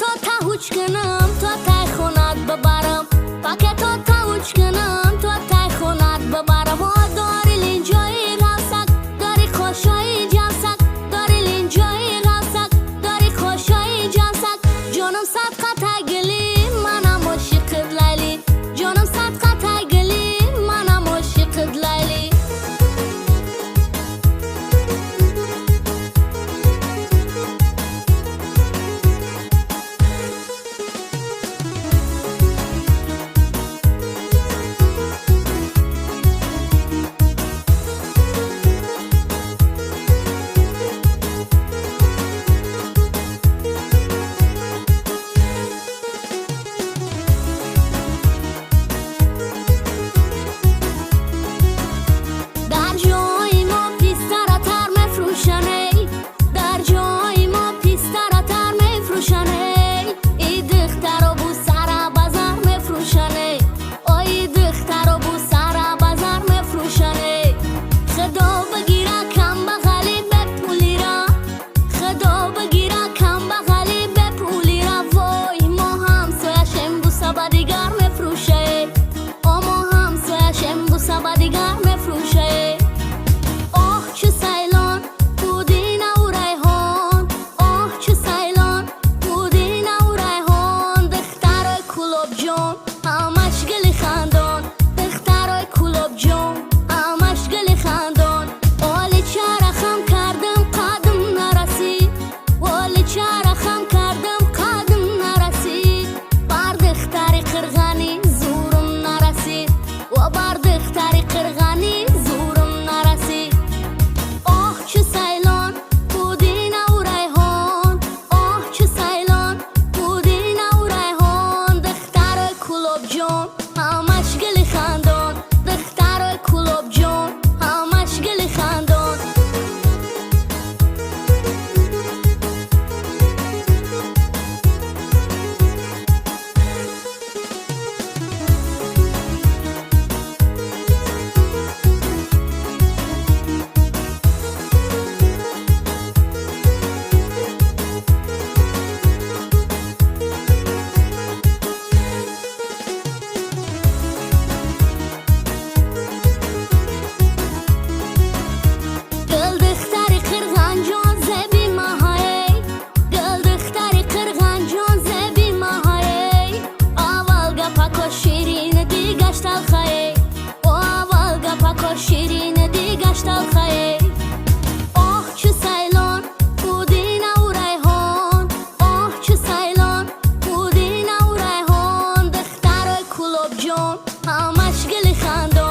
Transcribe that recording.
Пакето ҳуч кунам, то тай хонат бибарам. Пакето ҳуч кунам, то тай хонат бибарам. О, дори линҷои ғавсак, дори қошои ҷавсак, дори линҷои ғавсак, дори қошои ҷавсак. Ҷонум садқа тагили, манам ошиқит Лайли. Ҷонум садқа тагили, манам ошиқит Лайли. Дар ҷои мо пистара тар мефрӯшаней, дар ҷои мо пистара тар мефрӯшаней. И духтаро бусара базар мефрӯшаней, ой, духтаро бусара базар мефрӯшаней. Худо бигира камбағали бепулира, Худо бигира камбағали бепулира. Вой, мо ҳамсояшем, буса ба дигар мефрӯшае. О, мо ҳамсояшем, буса ба дигар мефрӯшае. Оҳ, чӣ сайлон пудинаву райҳон, оҳ, чӣ сайлон пудинаву райҳон. Духтарои Кӯлобҷон ҳамаш гули хандон, духтарои Кӯлобҷон ҳамаш гули хандон. Оли чара хам кардам, қадм нарасид, оли чара хам кардам, қадм нарасид. Бар духтари қирғанӣ зӯрум нарасид, ва бар духтари қирғанӣ зӯрум нарасид. Оҳ, чӣ сайлон пудинаву райҳон, оҳ, чӣ сайлон пудинаву райҳон. Духтарои Кӯлобҷон ҳамаш гули хандон, духтарои Кӯлобҷон ҳамаш гули хандон. Гул духтари қирғанҷон зеби маҳаей, гул духтари қирғанҷон зеби маҳаей. Аввал гапако ширин, дигаш талхаей. О, аввал гапако ширин, дигаш талхаей. Оҳ, чӣ сайлон пудинаву райҳон, оҳ, чӣ сайлон пудинаву райҳон. Духтарои Кӯлобҷон ҳамаш гули хандон.